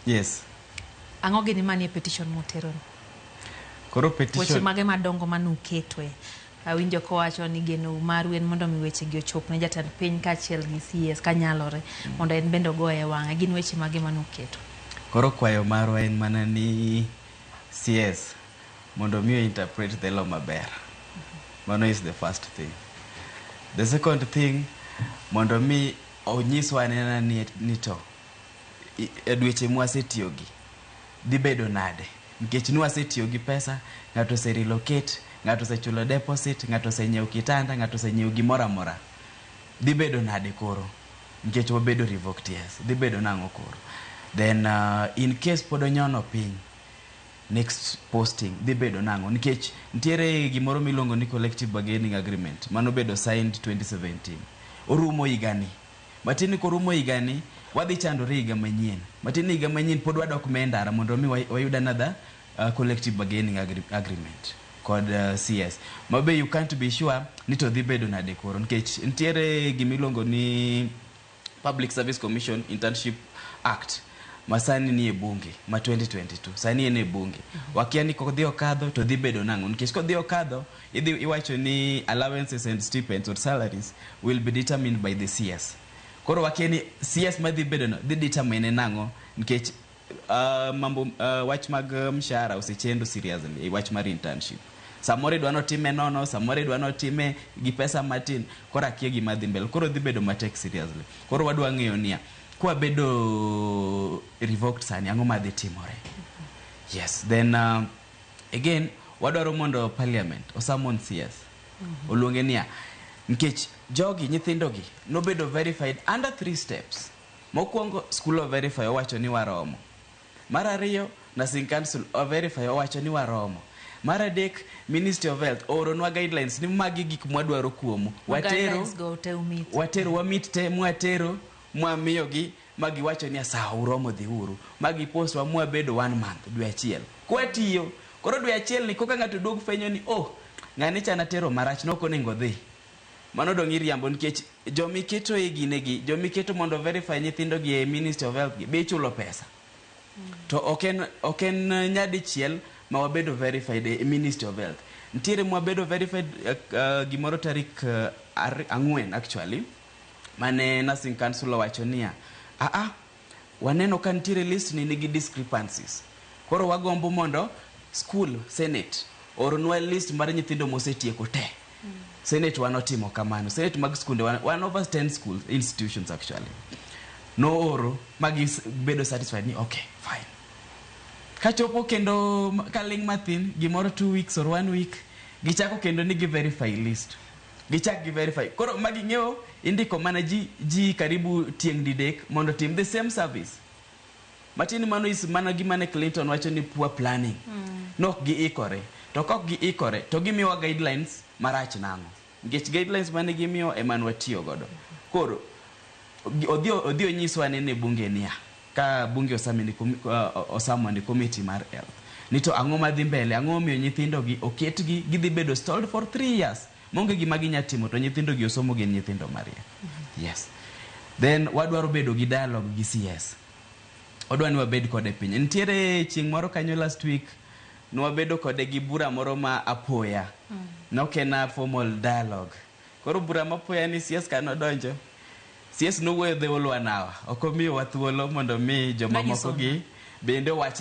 Yes. Ang'o gini manie petition mutero ni? Koro Weche petition mage madongo manuketoe? Awinjo kowacho ni geno maru en mondo mi weche gi ochop ne jatend piny kaachiel gi CS kanyalore mondo en bende ogoye e wang'e. Gin weche mage manuketo? Koro kwayo marwa en mana ni CS mondo mi interpret the law maber. Mano is the first thing. The second thing, mondo mi onyiswa anena ni to e dweche mwasetiyogi dhi bedo nade, nikech nwasetiyo gi pesa, ng'ato ose relocate, ng'ato osechulo deposit, ng'ato osenyiewo kitanda, ng'ato osenyiewo gimoro amora. Dhi bedo nade koro nikech wabedo revoked? Yes, dhi bedo nang'o koro? Then in case pod onyono piny, next posting dhi bedo nang'o? Nikech nitiere gimoro miluongo ni collective bargaining agreement manobedo signed 2017, orumo higani. Matin korumo higani, wadhi chandore higa manyien. Matin higa manyien pod wadok me ndara mondo mi wayud another collective bargaining agreement kod CS mabe you can't be sure ni to dhi bedo nade koro, nikech nitiere gimiluongo ni Public Service Commission Internship Act ma sani nie bunge ma 2022, sani en e bunge. Wakia ni kodhi okadho to dhi bedo nang'o, nikech kodhi okadho, idhi iwacho ni allowances and stipends or salaries will be determined by the CS. Koro wakia ni CS madhi bedo no dhi determine nang'o, nikech mambo wach mag mshahara osechendo seriously e wach mar internship. Samoro idwa notime nono, samoro idwa notime gi pesa matin. Koro akia gima dhi mbele, koro dhi bedo matek seriously. Koro wadwa ng'eyo niya, kwabedo revoked sani, ang'o madhi timore? Yes. Then again wadwaro mondo parliament osummon CS, oluonge niya, nikech jogi, nyithindogi nobedo verified under three steps. Mokwongo, school o verify, owacho ni waromo. Mar ariyo, nursing council o verify, owacho ni waromo. Mar adek, Ministry of Health ooronwa guidelines ni magi gik mwadwaro kuomu. Watero. Guidelines go te umeet. Watero, wameet te, mwatero, mwamiyogi, magiwacho ni sawa, uromo, dhiuru. Magi postwa, mwabedo one month, dwe achiel kwatiyo. Koro dwe achiel ni koka ng'ato duog fwenyo ni, oh, ng'ani cha natero marach, nok onego dhi. Mano dong' iriambo, nikech jomiketo e ginegi, jomiketo mondo verify nyithindogi e Ministry of Health gi be ichulo pesa. To ok en nyadichiel ma wabedo verified e Ministry of Health. Nitiere mwabedo verified gimoro tarik 4 actually, mane nursing council owacho niya, aa, waneno ka nitiere list ni nigi discrepancies, koro wagombo mondo school senate oornwa list mar nyithindo mosetieko te. Senate wanotimo kamano. Senate mag skunde one over 10 schools, institutions actually, nooro magi bedo satisfied ni okay, fine. Kachopo kendo kaling' mathin gimoro 2 weeks or one week, gichako kendo ni gi verify list, gichak gi verify. Koro maging'eyo indiko mana ji karibu tieng' didek mondo tim the same service. Matin mano is mana gima ne Clinton wacho ni poor planning. Nok giikore. To kok giikore to gimiyowa guidelines marach nang'o? Nikech guidelines mane gimiyo ema ne watiyo godo. Koro odhi onyiswa nene bunge niya, ka bunge osummon committee mar health ni to ang'o madhi mbele, ang'o momiyo nyithindogi oketgi gidhi bedo stalled for 3 years maonge gima ginya timo, to nyithindogi osomo, gin nyithindo mariek. Yes. Then wadwaro bedo gi dialogue gi CS. Odwa ni wabed kode piny. Nitiere chieng' moro kanyo last week nwabedo kode gi bura moro ma apoya. Nok en a formal dialogue. Koro bura ma apoya ni CS kanodonjo, CS nowuoyo the whole one hour. Ok omiyowa thuolo mondo mi jomamoko Nanyiso gi bende owach.